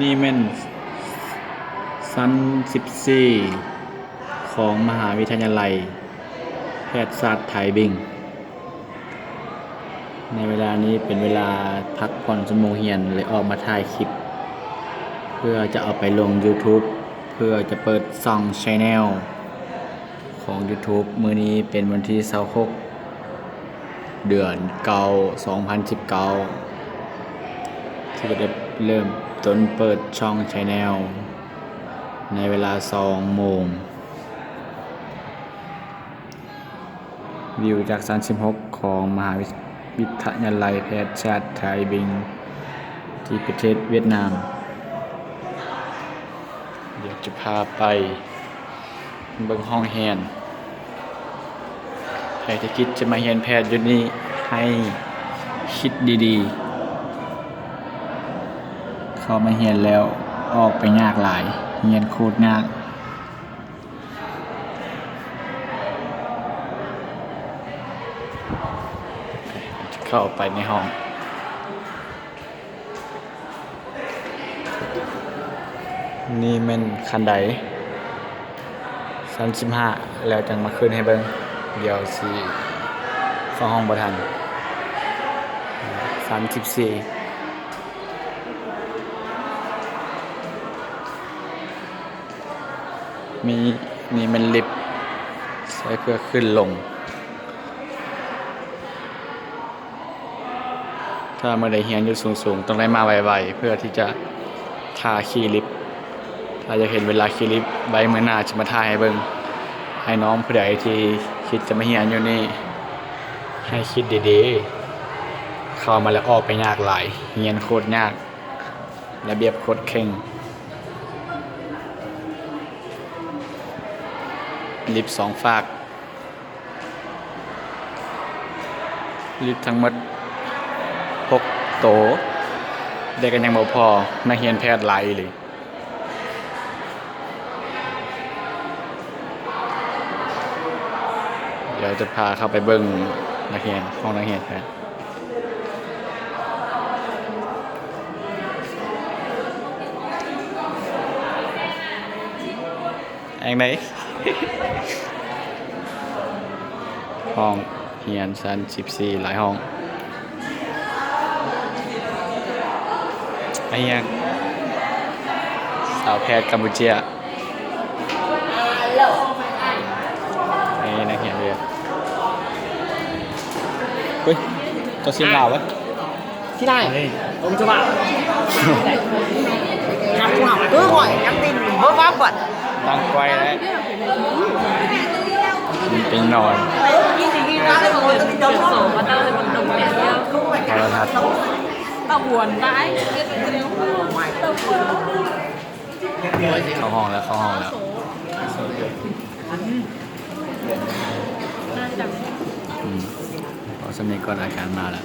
ນີ້ແມ່ນຊັ້ນສິບສີ່ຂອງມະຫາວິທະຍາໄລແພດສາດໄທບິງ. ໃນເວລານີ້ເປັນເວລາພັກຜ່ອນຊົ່ວໂມງຮຽນ ເລີຍອອກມາຖ່າຍຄລິບ ເພື່ອຈະເອົາໄປລົງຢູທູບ ເພື່ອຈະເປີດຊ່ອງ channel ຂອງຢູທູບ. ມື້ນີ້ເປັນວັນທີຊາວຫົກ ເດືອນເກົ້າ ສອງພັນສິບເກົ້າ ທີ່ໄດ້ເລີ່ມຕົ້ນເປີດຊ່ອງ channel ໃນເວລາສອງໂມງ. ວິວຈາກຊັ້ນສິບຫົກຂອງມະຫາວິທະຍາໄລແພດສາດໄທບິງ ທີ່ປະເທດຫວຽດນາມ. ດຽວຈະພາໄປເບິ່ງຫ້ອງຮຽນ. ໃຜທີ່ຄິດຈະມາຮຽນແພດຢູ່ນີ້ ໃຫ້ຄິດດີໆ. ເຂົ້າມາຮຽນແລ້ວອອກໄປຍາກຫຼາຍ, ຮຽນໂຄດຍາກ. ເຂົ້າໄປໃນຫ້ອງ. ນີ້ແມ່ນຂັ້ນໄດຊັ້ນສິບຫ້າ ແລ້ວຈັ່ງມາຂຶ້ນໃຫ້ເບິ່ງ. ດຽວຊິເຂົ້າຫ້ອງບໍ່ທັນ. ຊັ້ນສິບສີ່ ມີ ນີ້ແມ່ນລິບ ໃຊ້ເພື່ອຂຶ້ນລົງ. ຖ້າມື້ໃດຮຽນຢູ່ສູງໆ ຕ້ອງໄດ້ມາໄວໆ ເພື່ອທີ່ຈະຖ້າຂີ່ລິບ. ຖ້າຢາກເຫັນເວລາຂີ່ລິບ ໄວ້ມື້ໜ້າຈະມາຖ່າຍໃຫ້ເບິ່ງ. ໃຫ້ນ້ອງຜູ້ໃດທີ່ຄິດຈະມາຮຽນຢູ່ນີ້ ໃຫ້ຄິດດີໆ. ເຂົ້າມາແລ້ວອອກໄປຍາກຫຼາຍ, ຮຽນໂຄດຍາກ, ລະບຽບໂຄດເຄັ່ງ. ລິບສອງຟາກ. ລິບທັງໝົດຫົກໂຕ ແຕ່ກໍຍັງບໍ່ພໍ, ນັກຮຽນແພດຫຼາຍອີ່ຫຼີ. ດຽວຈະພາເຂົ້າໄປເບິ່ງນັກຮຽນ, ຫ້ອງນັກຮຽນແພດ. ແອງໃດ? ຫ້ອງຮຽນຊັ້ນສິບສີ່ ຫຼາຍຫ້ອງ. ໄອ້ຫຍັງ? ສາວແພດກຳປູເຈຍ. ນີ້ນັກຮຽນເວຍ. ເຮີ້ຍ ເຈົ້າຊິມລາວວະ? ທີ່ໄດ້ ເອີ ຫອຍ ຍັງຕິ່ງ ເບິ່ງວ່າບັດ ຕັ້ງໄກວແລ້ວ ມັນໄປນອນ ໂທລະທັດ ຕາຫວນໄດ້ ເຂົ້າຫ້ອງແລ້ວ ເຂົ້າຫ້ອງແລ້ວ ອືມ ພໍສ່ຳນີ້ກ່ອນ ອາຈານມາແລ້ວ.